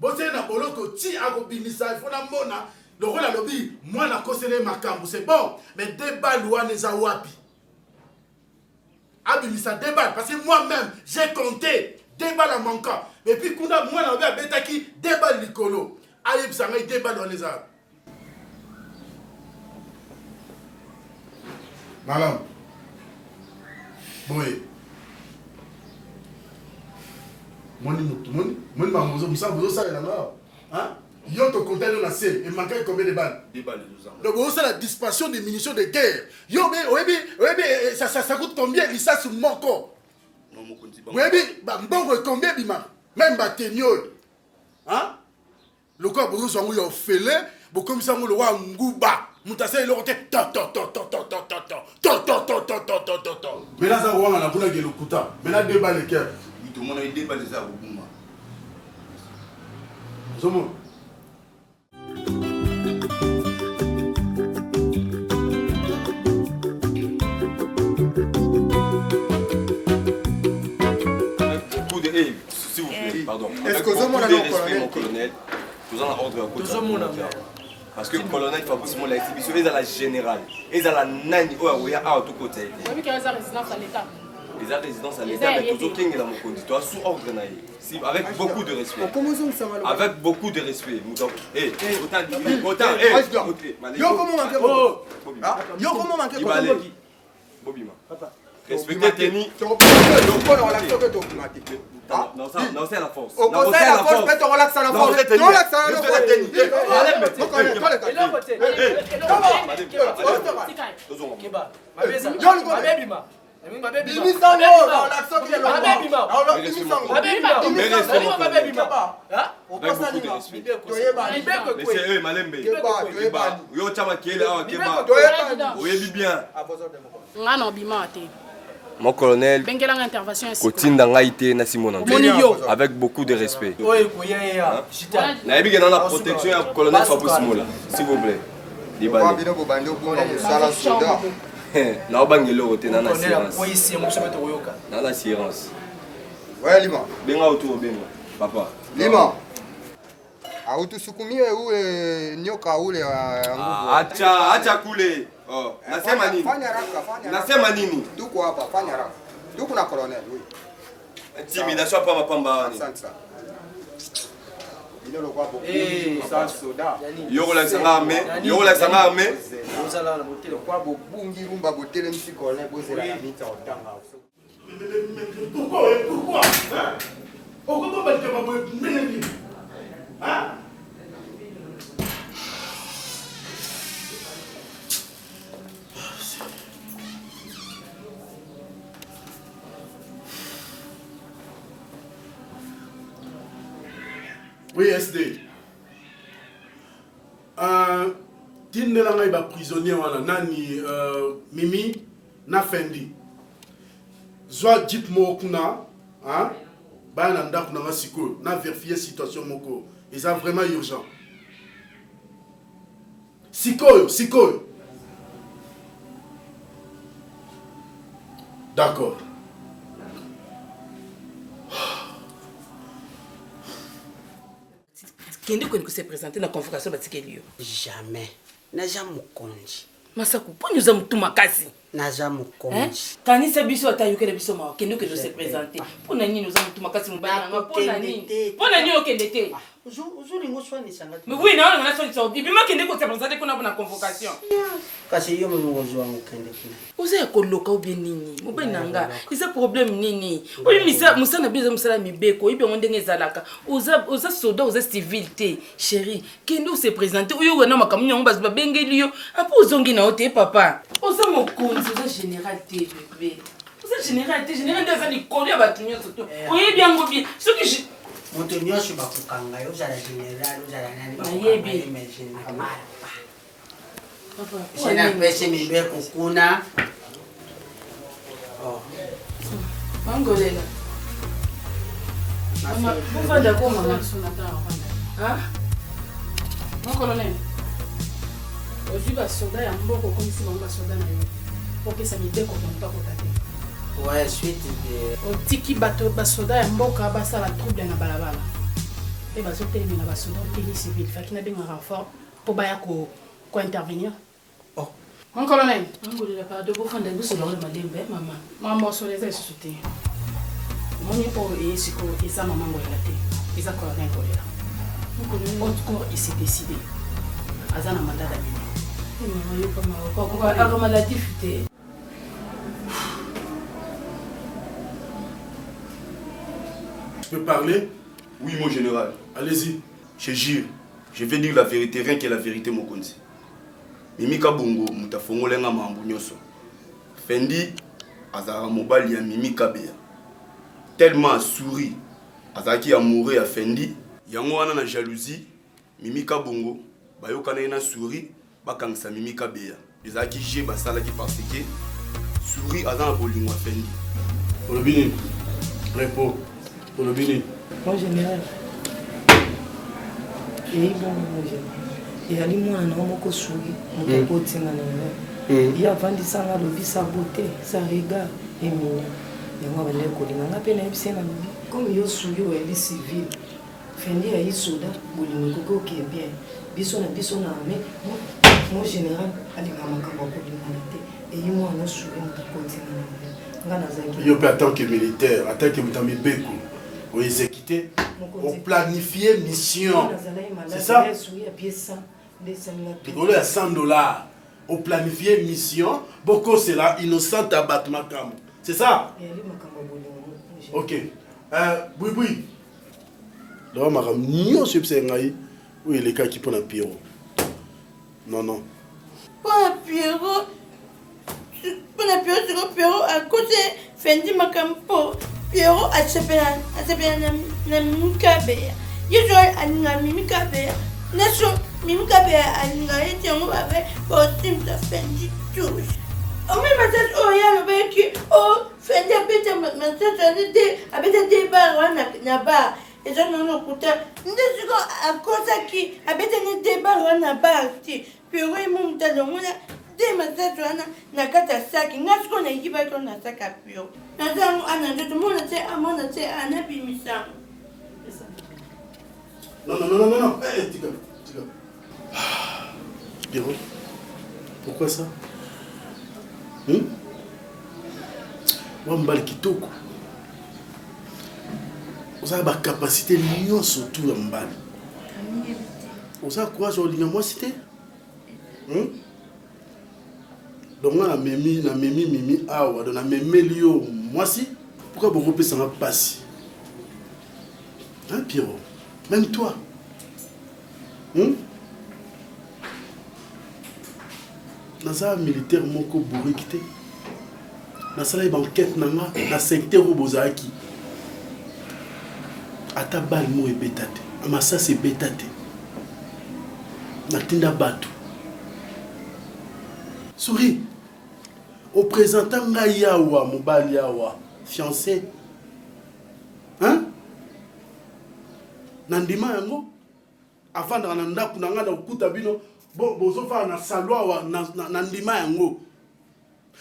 Botie na boloko ti akobimisa, il faut namona lokola alobi mwana akoseli ye makambo, c'est bon, mais de balles wana eza wapi? Abimisa deux balles parce que moi même j'ai compté deux balles en manquant et puis kuna mwana obe abetaki deux balles likolo ayebisa ngai deux balles wana eza malamu boye moni motu moni moni makambo mosala bozosalela nga yo tokontani yo na se emanquaki combien de balles donc bozosala dispensation de munitions de guerre yo oyebi oyebi eh, ça, ça, ça coûte combien lisasi moko oyebi mbongo combien ebimaka meme bateni oyo lokola bozozwa yango ya ofele bokomisa yango lokola nguba moto asala eloko te totototototototototototototo mena aza kowanga na kuna ke lokuta mena de bale ke tomona ye de bale eza ya kobunga ozomona S'il vous plaît, pardon. Est-ce que ozomona no colonel, mon colonel, toza na ordre ya tozomona parce que colonel Fabrice Mola esi biso ezala général ezala nani oyo akoya awa tokota ye te eza résidence à l'état eza résidence à l'état mais tozokengela mokonzi toa sous ordre na ye si avec beaucoup de respect avec beaucoup de respect moto eh autant eh yo komo manke yo komo manke bobima Respectez Kenny. Naosala la force. Okosala la force mpe tokolakisa la force. Tolakisa la Kenny. Yo otya makele awa keba oyebi bien nga na obima te mon colonel bengela nga intervention ya sikoyo kotinda ngai te nasimona Omoni yo. avec beaucoup de respect oyo ekoya ye ya nayebi ke na protection ya colonel fabrice mola s'il vous plaît libale bino bobandi obunga mosala soda naobanga eloko te na na assurance akweyisi yango biso mpe tokoyoka na na assurance ouais lima benga otu obenga papa lima autusukumie ule nyoka ule wa nguvu. Acha, acha kule. Oh, nasema nini? Fanya haraka, fanya haraka. Nasema nini? Tuko hapa, fanya haraka. Tuko na colonel, oui. Intimidation pamba pamba wani. Asante sana. Bino lokwa bobungi mosala soda. Yo kolakisa nga armée, yo kolakisa nga armée. Lokwa bobungi rumba botelemisi colonel bozela na mita otanga. Pourquoi Pourquoi hein? Okobomba likambo boye ndenge nini? Hein? Oui, SD. Euh, tindela ngai ba prisonnier wana nani euh, Mimi na Fendi. Zwa jeep moko kuna hein? Baya na ndako na nga sikoyo na verifier situation moko eza vraiment urgent. Sikoyo, sikoyo. D'accord. Kende kende ko se présenter na convocation batikeli yo. Jamais. Naza mokonzi. Masaku, poni oza mutu makasi. Naza mokonzi. Kanisa biso ata yokela biso mawa. Kende kende se présenter. Pona nini oza mutu makasi mobali na nga? Pona nini? Pona nini okende te? Ozolinga oswanisa nga te. Mais oui, na nga naswanisa. Bima kende ko se présenter kuna na convocation. Kasi yo moko ozwa mokende kuna. Oza ya koloka ou bien nini? Mobali na nga, eza problème nini? Oyo misa musala na biso eza musala mibeko, oyebi yango ndenge ezalaka. Oza oza soda, oza civil te. Chérie, kende o se présenter, oyo wana makambo yango bazo babengeli yo. Apo ozongi na yo te papa. Oza mokonzi, oza général te bébé. Oza général te, général nde aza likolo ya bato nyonso to. Oyebi yango bien. Soki moto nyonso bakokanga yo ozala général ozala nani Nayebi. bakokanga ye mais général esi napesi mibeko kuna oh. Mangolela. Bovanda ko mama. Mon colonel, ozwi basoda ya mboka okomisi bango basoda na yo opesa mibeko moto akota te. Ouais, suite de... Otiki bato basoda ya mboka basala trouble na balabala mpe bazotelemela basoda oteli civile faki nabenga renfort mpo baya ko intervenir. Oh. Mon colonel. Ngolela pardon bofanda biso bango na malembe eh, mama. Mama osolo eza lisusu te. Omoni oyo eye sikoyo eza mama Ngolela te. Eza colonel Ngolela. Haute cour il s'est décidé. Aza na mandat d'amener. Eh, mama yoka mawa. Ako maladif te. Tu peux parler Oui, mon général. Allez-y. Je jure, je vais dire la vérité, rien que la vérité, mokonzi. Mimi Kabongo moto afongoli nga makambo nyonso. Fendi azalaka mobali ya Mimi Kabeya. Tellement souri azalaki amoureux ya Fendi. Yango wana na jalousie Mimi Kabongo bayokanaki na Souri bakangisa Mimi Kabeya. Ezalaki jeu basalaki parce que Souri aza na bolingo ya Fendi. Olobi nini? Repos. Olobi nini? Mon général. Eyi bongo mon général. Eyali mwana na yo moko souri moto hmm. akotinga na erreur. Hmm. Ye avandisa nga alobi sa beauté, sa regard est mignon. Yango abandaki kolinga nga mpe nayebisi ye nalobi comme yo souri oyali civil Fendi ayi soda bolingo ekoki okee bien biso na biso na armée mon général alingaka makambo ya kolingana te eyi mwana osuri moto akotinga na erreur nga nazalaki yo mpe en tant que militaire en tant que moto ya mibeko oexécute oplanifie mission c'est ça likolo ya 100 dollars oplanifie mission bokosela innocente ya bato makambo c'est ça ok euh, buibui loba makambo nyonso oyebisaki ngai oyo elekaki mpo na Pierrot. Non, non. Mpo na Pierrot, mpo na Pierrot siko Pierrot akosi Fendi makambo mpo Pierrot asepela asepela na, na Mimi Kabeya. Ye so alinga Mimi Kabeya. Na so Mimi Kabeya alinga ye te yango babe baosimisa Fendi touche. Omoni masasi oyo ye alobaki o oh, Fendi abeta masasi wana te abeta te bar wana na bar eza na lokuta nde siko akosaki abetani de bar wana na bar te pero ye mo moto alongola de masasi wana na kati ya saki nga siko nayibaki wana na saki ya pero naza yango ana nzoto mona te amona te anabimisa Non, non, non, non, non, eh, hey, tika, tika. Ah, Pierrot, pourquoi ça hmm? Wa mobali kitoko. Oza na bacapacité nyonso tu ya mobali. Oza courage olinga mwasi te? Hmm? Donc nga namemi namemi mimi awa donc namemeli yo mwasi pourquoi bokopesa nga mpasi hein Pierrot même toi hmm? naza militaire moko bourrique te nasalaki bankete na nga na secteur oyo bozalaki ata bale moko ebeta te masasi ebeta te natinda bato Souris o presenta ngai awa mobali awa fiancé hein na ndima yango afandaka na ndako na ngai na kokuta bino bozofanda na salon awa na, na, na ndima yango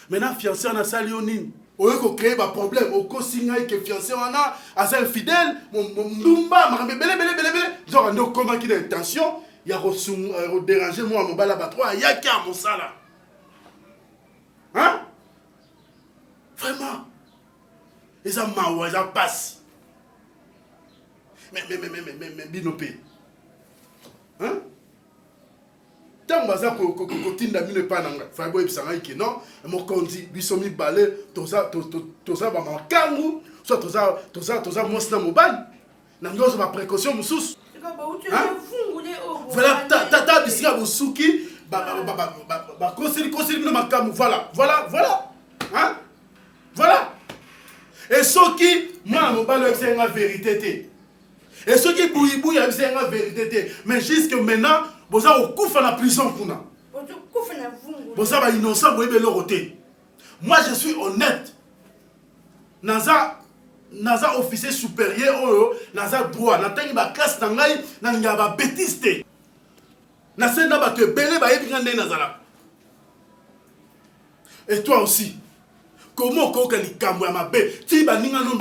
maintenant fiancé wana asali yo nini oye kocree baproblème okosi ngai ke fiancé wana aza infidèle ndumba makambo ebele ebele ebele ebele nzoka nde okomaki na intention ya koderange mwana mobali ya bato oyo ayaki ya mosala hein vraiment eza mawa eza mpasi mais bino mpe hein ntango baza kotinda bino epai na ngai fai boyebisa ngai ke non mokonzi biso mibale toza bamakangu soit toza mwasi na mobali na ngai ozwa baprécaution mosusu voilà tata bisika bosuki bakoseli koseli bino makambo voilà voilà voilà hein voilà e soki mwana mobali oyebisaki nga vérité te e soki buyibuyi ayebisaki nga vérité te mais jusque maintenant boza kokufa na prison kuna boza bainnocent boyebi eloko te moi je suis honnête naza. Naza officier supérieur oyo naza droit natangi baklasse na ngai nalingaka babétise te nasali na bato ebele bayebi ngai ndenge nazalaka. Et toi aussi, comment okoyoka likambo ya mabe ti baninga no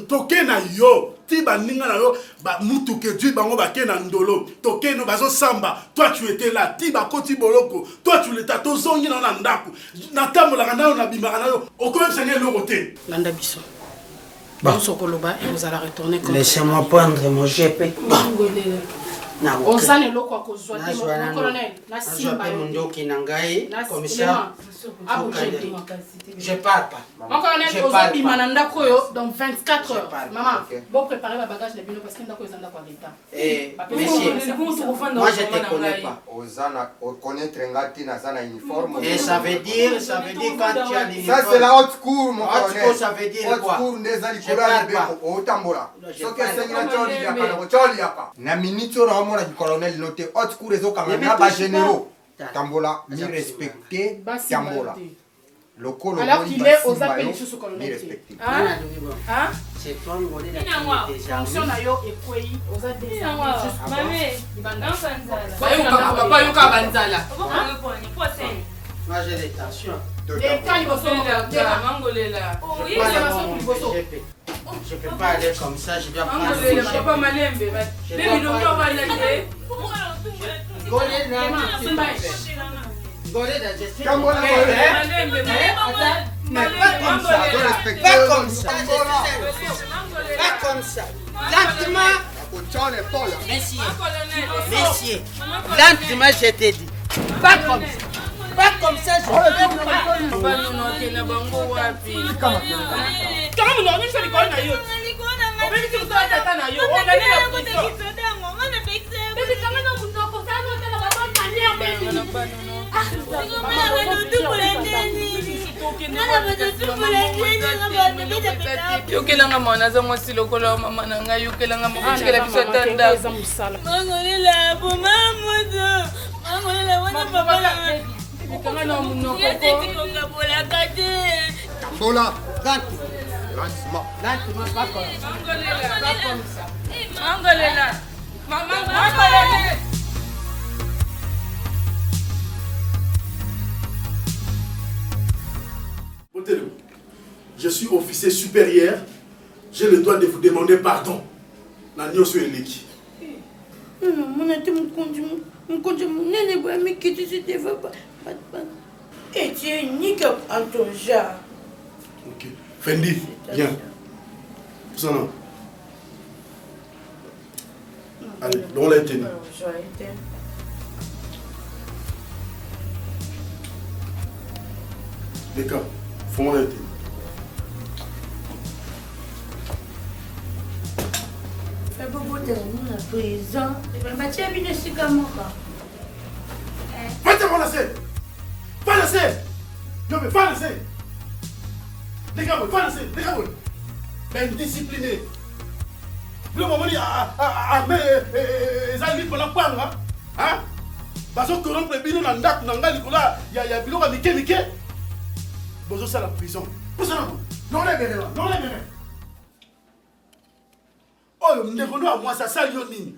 toke na yo ti baninga na yo mutuka edui bango bake na ndolo toke no bazosamba toi tu étais là ti bakoti boloko toi tu leta tozongi na yo na ndako natambolaka na yo nabimaka na yo okoyebisa ngai eloko te. Landa biso. Nyonso okoloba ekozala retourne contre. Laissez-moi prendre mon GP. Oza na eloko ya kozwa te mon colonel. Nazwa mpe mondoki na ngai comme ça. Je parle pas. Mon colonel, ozobima na ndako oyo dans 24 heures. Maman, bo préparer ba bagage na bino parce que ndako eza ndako ya l'État. Eh, monsieur, moi je te connais pas. Oza na connaître nga te naza na uniforme. Et ça veut dire, ça veut dire quand tu as l'uniforme. Ça c'est la haute cour mon colonel. Haute cour ça veut dire quoi? Haute cour nde eza likolo ya mibeko otambola. Soki esengi na tio liaka na kotio liaka. Na minute oyo naomona ki colonel no te haute cour ezokanga na ba généraux. Tambola mi respecter tambola. Lokolo Alors qu'il est oza pe lisusu colonel te. Hein? C'est toi Ngolela qui est déjà. Fonction na yo ekweyi oza Bayokaka papa yoka banzala. Moi j'ai des tensions. Leka liboso mangolela. Je peux pas aller comme ça, je dois prendre. Papa malembe. Baby longi obala te. Ngolela. Mais pas comme ça. Pas comme ça. Pas comme ça. Lentement. Messieurs, messieurs, lentement, je t'ai dit. Pas comme ça. Pas comme ça, je peux pas. Kanga monoko nyonso likolo na yo. Obebisi mosala tata na yo. Okende na prison. Yokelanga mawa naza mwasi lokola mama na ngai yokelanga mawa otikela biso ata ndako. Mangolela boma moto mangolela wana papa kanga na monoko kokabolaka te. Tambola. Lentement. Lentement, pas comme ça. Pas comme ça. Mangolela. Mangolela. Je suis officier supérieur, j'ai le droit de vous demander pardon. Na nyonso eleki. Namona te mokonzi mokonzi monene boye amikitisi devant bato etie unique en ton genre. Ok. Fendi, viens. Sana. Allez, longola eteni. Leka, fongola eteni. Babobotela bino na prison batia bino esika moko. Faites moi la scène. Pas la scène. Non mais pas la scène. Les gars, pas la scène. Les gars, ben discipliné. Bino bomoni armée eza libre na kwanga hein? Bazo corrompre bino na ndako na ngai likolo ya biloko ya mike mike bozosala prison posanango longola ebele wana longola ebele oyo ndeko no ya mwasi asali yo nini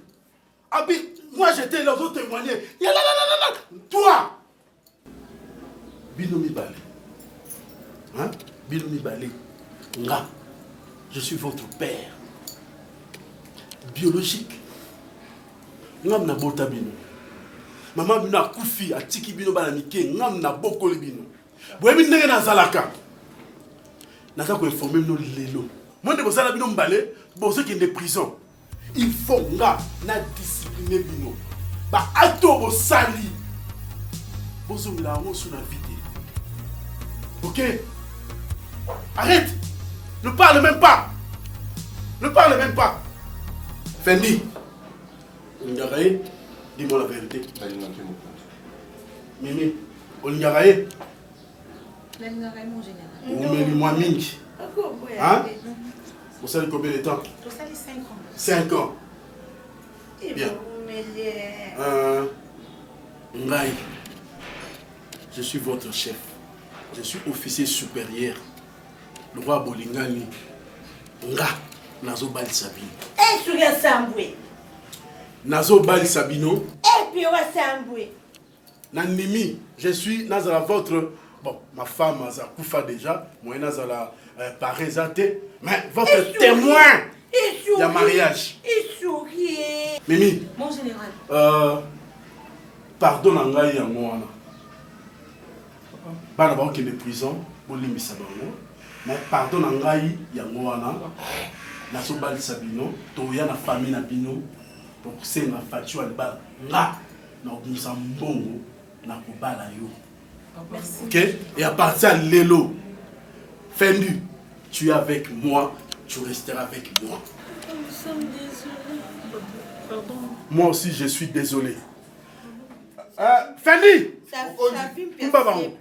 abi moi j'étais là ozo témoigner yalalalala toi bino mibale hein? Bino mibale nga je suis votre père biologique nga nabota bino mama bino akufi atiki bino bana mike nga nabokoli bino boyebi ndenge nazalaka naza koinforme bino lelo moi nde bozala bino mbale bozokende prison il faut nga na discipline bino ba acte oyo bosali bozongela yango su na vie te ok arrête ne parle même pas ne parle même pas Fendi olingaka ye dis-moi la vérité Mimi olingaka ye omeli mwa mingi hein osali combien de temps tosali 5 ans 5 ans bien ngai je suis votre chef je suis officier supérieur le roi bolingani. Nga nazobalisa bino. Eh, soki asambwe. Nazobalisa bino. Eh, Pierrot asambwe. Nandimi, je suis nazala votre bon, ma femme aza kufa déjà, moyen nazala parrain eza te, mais votre témoin ya mariage. Esourie. Mimi. Mon général. Pardon na ngai yango wana. Bana bakokende prison, bolimbisa bango. Mais pardon na ngai yango wana. Nazobalisa bino, toya na famille na bino, tokosenga facture ya libala. Nga nakobimisa mbongo na kobala yo. Ok? Et à partir ya lelo, Fendi, tu es avec moi, tu resteras avec moi. Nous sommes désolés. Pardon. Moi aussi, je suis désolé. Fendi! Kumba bango.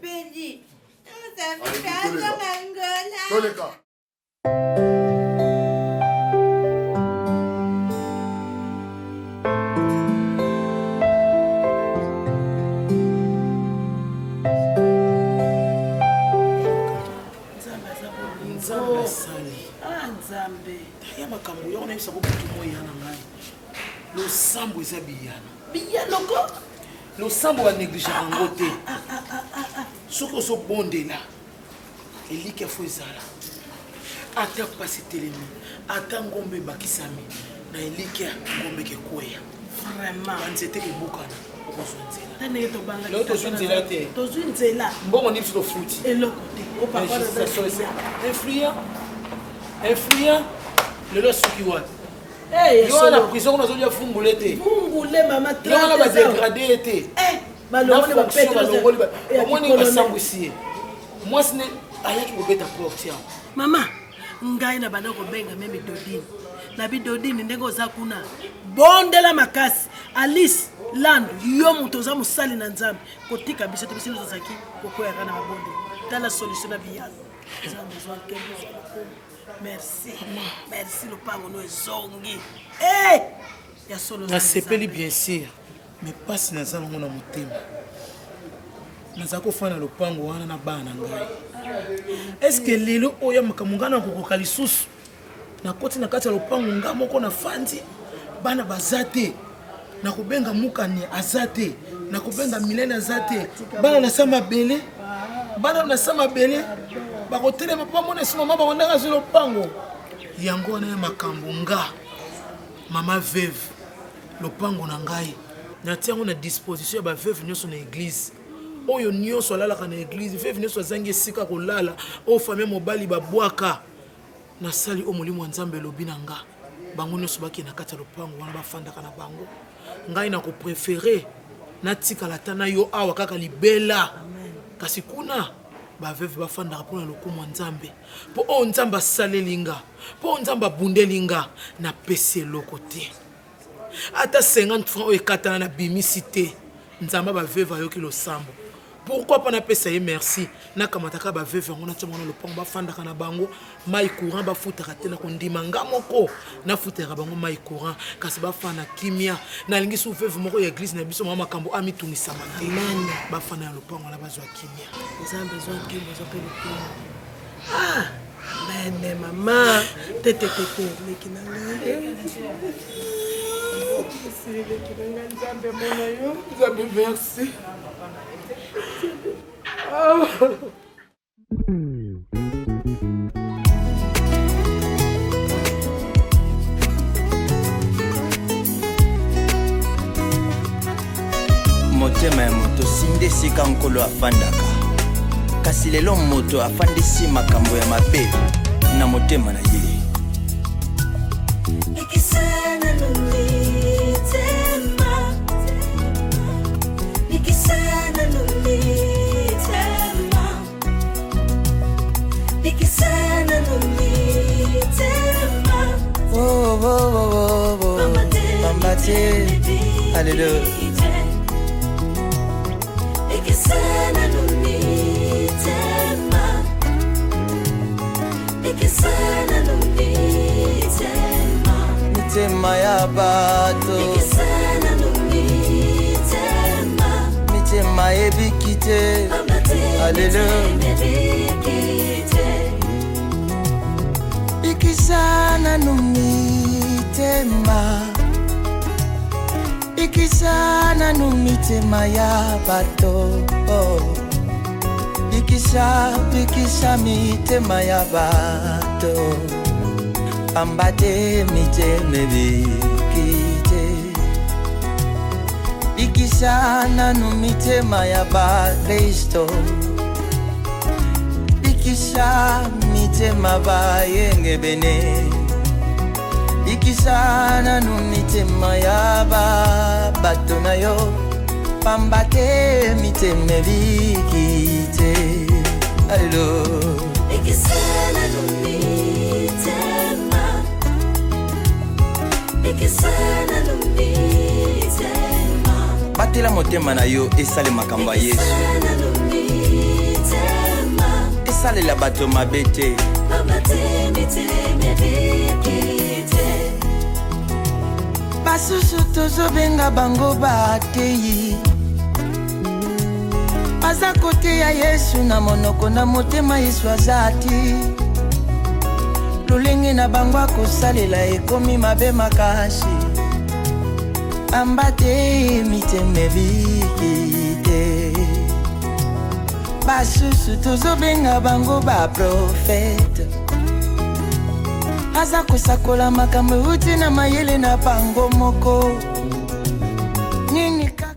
Toleka. Nzambe asali. Ah, Nzambe. Ya makambo yango nayebisa ko butu moi ya na ngai. Losambo eza biyano. Biyano ko? Losambo ba négligeaka yango te. Soki ozobondela, eliki fo ezala. Ata pasi etelemi, ata ngombe ebakisami, na eliki ya ngombe ekekweya. Vraiment. Banzete ebukana, okozwa nzela. Ta ndenge tobangaki. Lelo tozwi nzela te. Tozwi nzela. Mbongo nini biso tofuti? Eloko te. O papa na za influent. Influent. Lelo asuki wapi? Eh, Yo wana prison kuna ozolia fungule te. Fungule mama Yo wana ba dégrader ye te. Eh, balongoli ba pete. Balongoli ba. Omoni basambwisi ye. Mwasi ne ayaki kobeta porte yango. Mama, ngai na banda kobenga meme Dodine. Na bi Dodine ndenge oza kuna. Bondela makasi. Alice Land, yo moto oza mosali na Nzambe. Kotika biso te biso nyonso tozalaki kokweyaka na mabonde. Tala solution na biyano. Nzambe azwa nkembo, azwa lokumu. Merci. Merci lopango no ezongi. Eh! Ya solo. Nasepeli bien sûr, mais pasi naza nango na motema. Naza kofanda na lopango wana na bana na ngai. Est-ce que lelo oyo makambo ngai nakokoka lisusu? Nakoti na kati ya lopango nga moko nafandi, bana baza te. Nakobenga Mukani aza te, nakobenga Milene aza te. Bana na sa mabele, bana na sa mabele bakotelema mpo bamona esi mama bango ndenge azwi lopango. Yango wana ya makambo nga mama veuve lopango na ngai natia yango na disposition ya ba veuve nyonso na église. Oyo nyonso alalaka na église, veuve nyonso azangi esika kolala, oyo famille mobali babwaka. Nasali oyo molimo ya Nzambe elobi na nga. Bango nyonso bakende na kati ya lopango wana bafandaka na bango. Ngai nakoprefere natikala ata na yo awa kaka libela. Kasi kuna ba veuve bafandaka mpo na lokumu ya Nzambe. Mpo oyo Nzambe asaleli nga, mpo oyo Nzambe abundeli nga, napesi eloko te. Ata 50 francs oyo ekatana nabimisi te. Nzambe ba veuve ayoki losambo. Pourquoi pas napesa ye merci? Nakamataka ba veuve yango natia bango na lopango bafandaka na bango, mai courant bafutaka te, na kondima nga moko nafutaka bango mai courant, kasi bafanda kimia. Nalingi su veuve moko ya église na biso mama makambo amitungisama te. Amen. Bafanda na lopango wana bazwa kimia. Nzambe azwa nkembo, azwa mpe lokumu. Ah, amen mama. Tete tete leki na ngai. Merci leki na ngai, Nzambe amona yo. Nzambe merci. Motema ya moto sinde esika Nkolo afandaka, kasi lelo moto afandisi makambo ya mabe na motema na ye. Oh, oh, oh, oh, oh. Pamba te. Alléluia. Mitema ya bato, mitema ebiki te. Alléluia. Bikisa nanu mitema, bikisa nanu mitema ya bato. Oh. Bikisa, bikisa mitema ya bato, pamba te mitema ebiki te. Bikisa nanu mitema ya bakristo, bikisa mitema bayengebene, bikisa nanu mitema ya bato na yo, pamba te mitema ebiki te. Aleluya. Bikisana no mitema, bikisana no mitema, Batela motema na yo esale makambo ya Yesu. bikisana no mitema, Esalela bato mabe te. Pamba te mitema ebiki te. Basusu tozobenga bango bateyi, baza koteya Yesu na monoko, na motema Yesu aza te. Lolenge na bango akosalela ekomi mabe makasi, pamba te mitema ebiki te. Basusu tozobenga bango baprofete, aza kosakola makambo euti na mayele na bango moko. Nini?